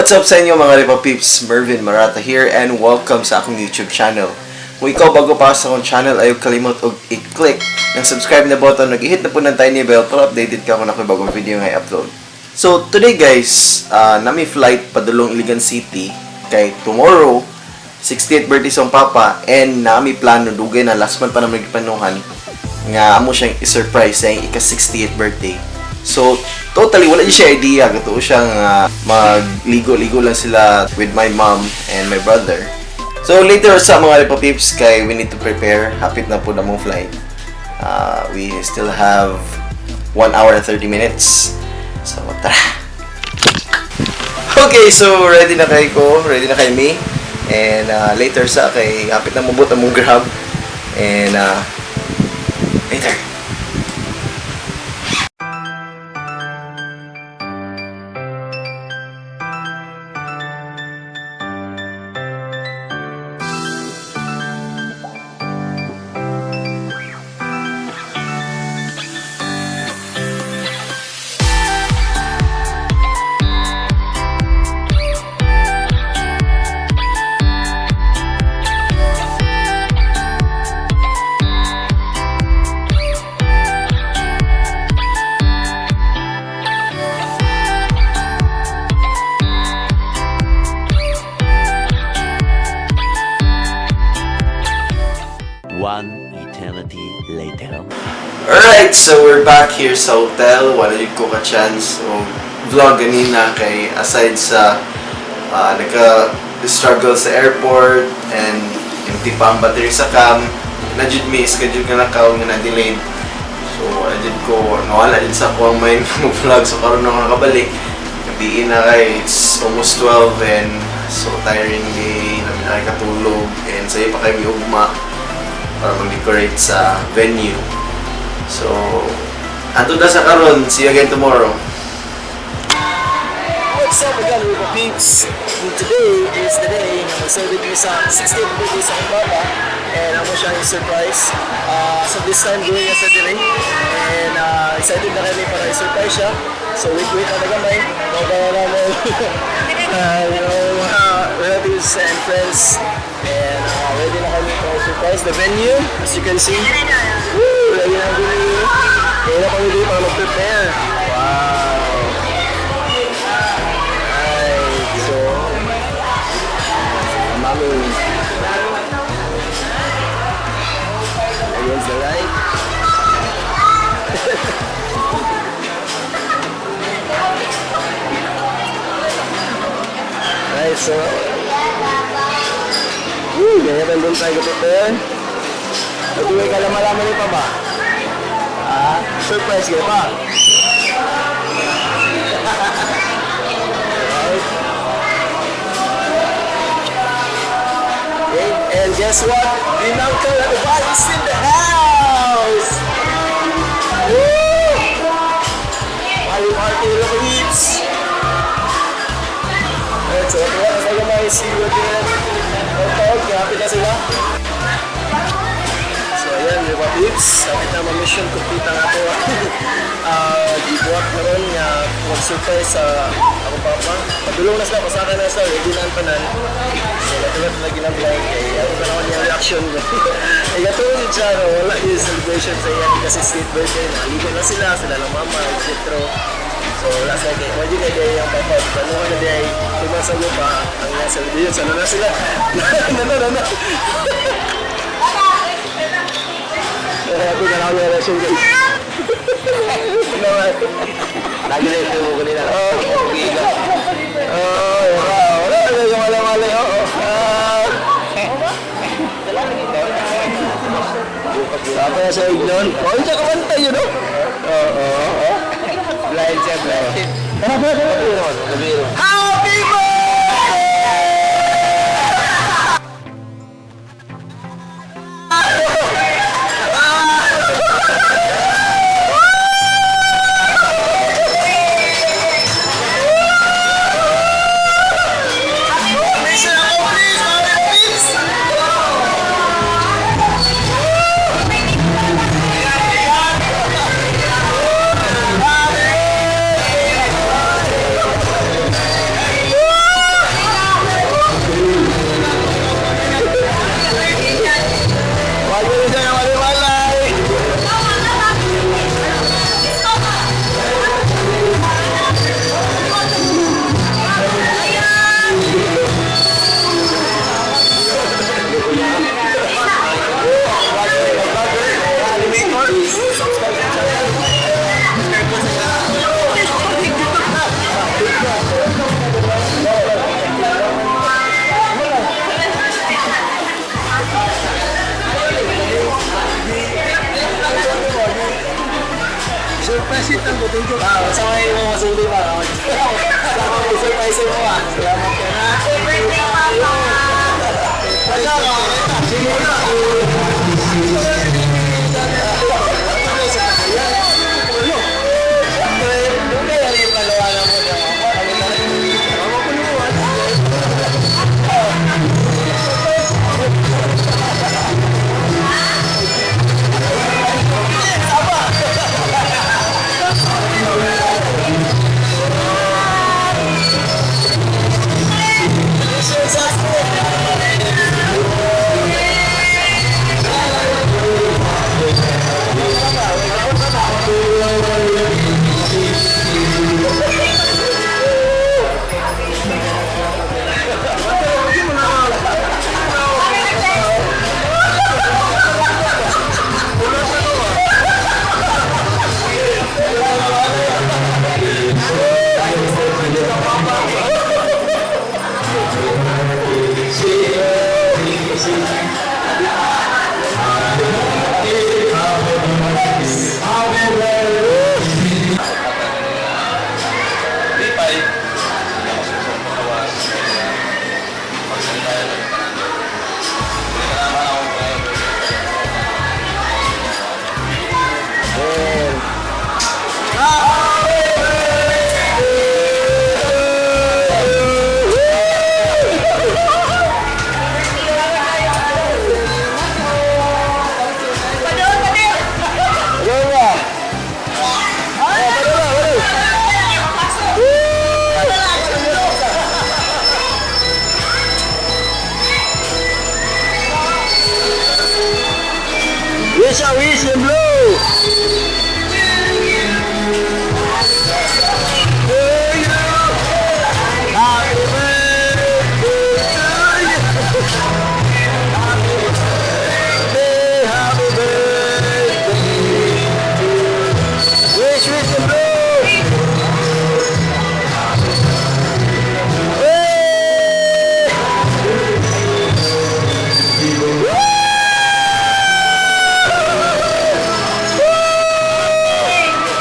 What's up sa inyo, mga Ripa Peeps? Mervin Marata here and welcome sa akong YouTube channel. Kung ikaw bago pa sa akong channel, ayaw kalimot og i-click ng subscribe na button, nag-hit na po ng tiny bell para updated ka kung ako'y bagong video nga i-upload. So today guys, nami flight padulong Iligan City kay tomorrow 60th birthday sa akong papa and nami plano dugay na, last month pa naman giplanuhan nga amo siyang i-surprise sa iyang ika-60th birthday. So, totally, wala siya idea. Gatuo siya nga magligo-ligo lang sila with my mom and my brother. So, later sa mga Ripa Peeps, kay we need to prepare. Hapit na po na mong flight. We still have 1 hour and 30 minutes. So, tara! Okay, so ready na kay ko, ready na kay me. And later sa kay hapit na mabot ang mong Grab. And later. One eternity later. Alright, so we're back here sa hotel. Wala yung ko ka-chance o vlog ganina kay aside sa nagka-struggle sa airport and empty pa ang battery sa cam, na jud mi schedule ka na ka nga na-delayed. So wala jud ko, nawala jud sa ako ang mind mo vlog. So karon na ako nakabalik. Gabiin na kay it's almost 12 and so tiring day, namin na kay katulog and sayo pa kay mi ugma para mag-decorate sa venue. So, anto na sa karon. See you again tomorrow. What's up again, Ripa Peeps? And today is the day na mag-celebrate mi sa 60th birthday sa akong papa and amo siya yung surprise. So this time going na sa delay and excited na kami para i-surprise siya. So wait, wait na gamay. Mabala namin mga relatives and friends and ready na kami para surprise the venue, as you can see. Woo! Ready na ang venue. Kaya na kami dito para mag-prepare. Wow! Right, so, mami, against the light. Right, so, woo, ganyan doon tayo prepare. Pag-uwi ka lang malaman niyo pa ba? Ah, surprise kayo pa. Right. Okay, and guess what? Binangkal at Ubal is in the house! Woo! Party party, little peeps! Alright, so ito na sa gamay. See you again. Tawag, happy na sila. So ayan, di ba peeps? Sabi na ma-mission complete ang ato. Gibuhat na ron nga mag-surprise sa ako papa. Padulong na sila, pasaka na sila, ready na ang tanan. So natulat lagi ng blind kay ako pa naman yung reaction ko. Ay katulad si Charo, wala yung celebration sa iya kasi state birthday na. Ligo na sila, sila lang mama, etc. So wala sa kay, wala kay kay ang papa. Ano ka na di ay tumasago pa ang iyang celebration. So ano na sila? Na na na na. Happy na lang yung reaction guys. Naman. Lagi na yung mo kanina. Oo. Oh, wow. Wala, wala, wala, wala, oo. Ah. Apa na sa ignon? Oh, siya kumanta yun, no? Oo, oo. Blind siya, blind. Tara, tara, tara. Happy birthday! Mission accomplished, mga peeps! Surprise it lang ko. Thank you. Ah, sa mga imo masulti pa. Sa mga surprise mo ah. Salamat ka na. Happy birthday, Papa! Sige na. Padol, padol! Go ba? Wish I wish and blow. To you. Happy birthday to you. Happy birthday, happy birthday. Wish, wish and blow. Hey!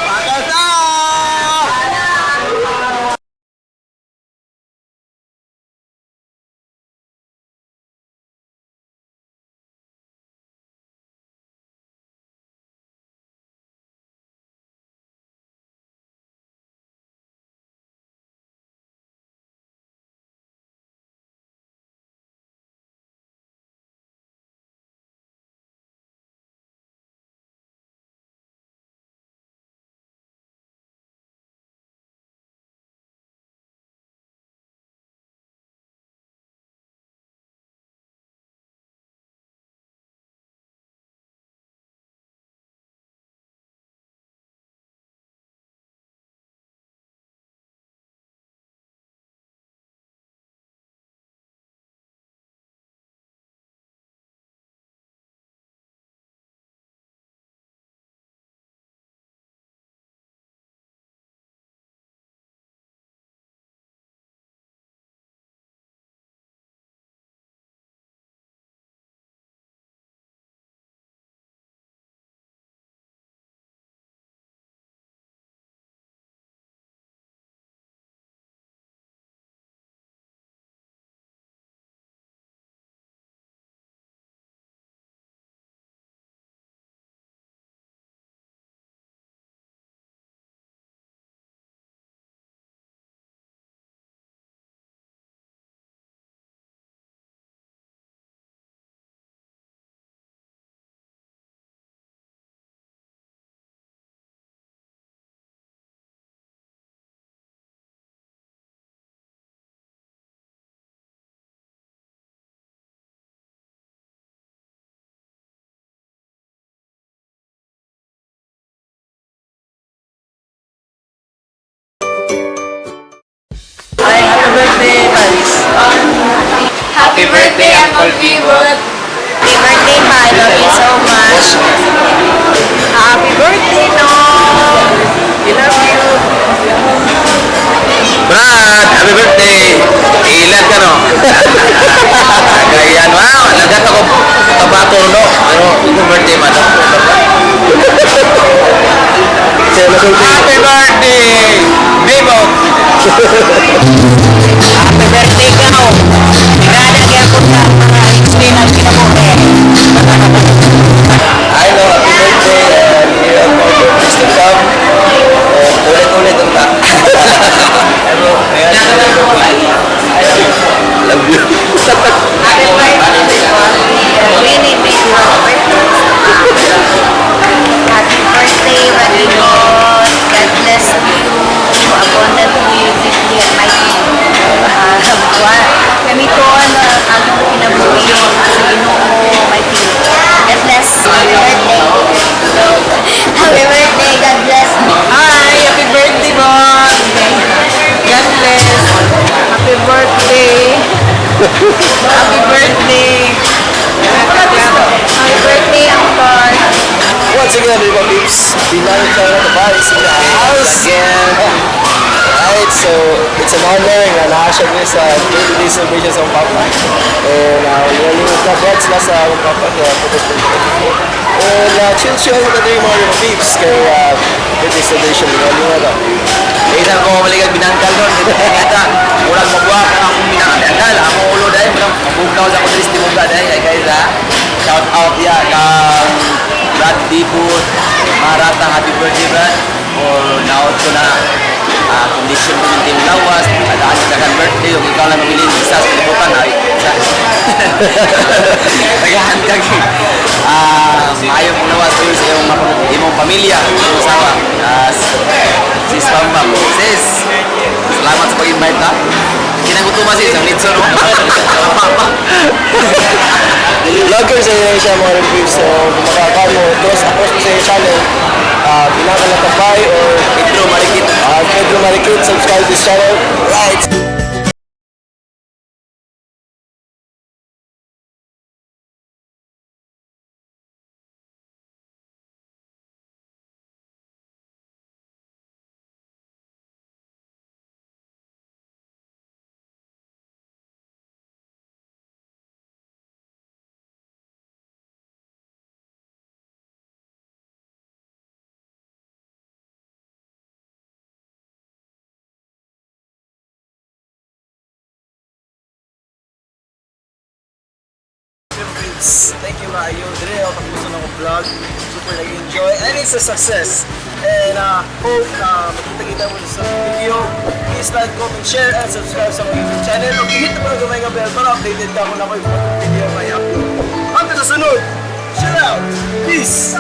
Pakasa! Happy birthday, Paris. Happy birthday, Uncle Pivot! Happy birthday, Pa. I love you so much. Happy birthday, No! We love you. Brad, happy birthday! Ilan ka no? Kaya wow, lagat ako tabato no. Pero happy birthday man. Happy birthday, Bibot! Happy birthday ka. Gana gyapon sa mga explain ang kinabuhi. I know, happy birthday and here are more birthdays to come. Ulit-ulit ang ta. Love you. Happy birthday. Many, many more birthdays. Happy birthday, Rodrigo. God bless you abundantly, deeply, and mightily. Gamiton ang atong kinabuhi sa Ginoo, mighty. God bless. Happy birthday. Happy birthday. God bless. Hi! Happy birthday, Bon! God bless! Happy birthday! Happy birthday! Happy birthday, Uncle. Once again, Riva Peeps, Binangkal Tabay is in the house. Again. Right, so it's an honor nga naa siya diri sa birthday celebration sa akong papa. And waling na sila sa akong papa kaya putol. And chill chill na diri mga Riva Peeps kay birthday celebration nila daw. Isa ko maligat binangkal doon. Kita, murag mabuak ang akong binangkal. Ako ulo dahil, murag mabugnaw sa ako diri sa Timuga dahil. Ay guys ha, shout out ya kang Brad Dibut. Marata, happy birthday, Brad. Or naot ko na kondisyon ko yung team lawas. Adaan sa dagan birthday. Yung ikaw lang mabilin isa sa kalibutan. Ay, isa. Dagahan kag maayo mong lawas kayo sa iyong imong pamilya, imong asawa. Sis Bambam. Sis, salamat sa pag-invite ha. Kinagutuma sis, ang litso no? Vlogger sa inyo siya mga Riva Peeps. So kung makakamo, cross across mo sa iyong channel, Binangkal na Tabay or Pedro Marikit. Pedro Marikit, subscribe to this channel. Right! Thank you maayo. Dire ako tapusan akong vlog. Super nag-enjoy and it's a success. And hope na makita-kita mo sa video. Please like, comment, share, and subscribe sa akong YouTube channel. O hit mo na gamay nga bell para updated ka kung ako'y video may upload. Hanggang sa sunod! Shout out! Peace!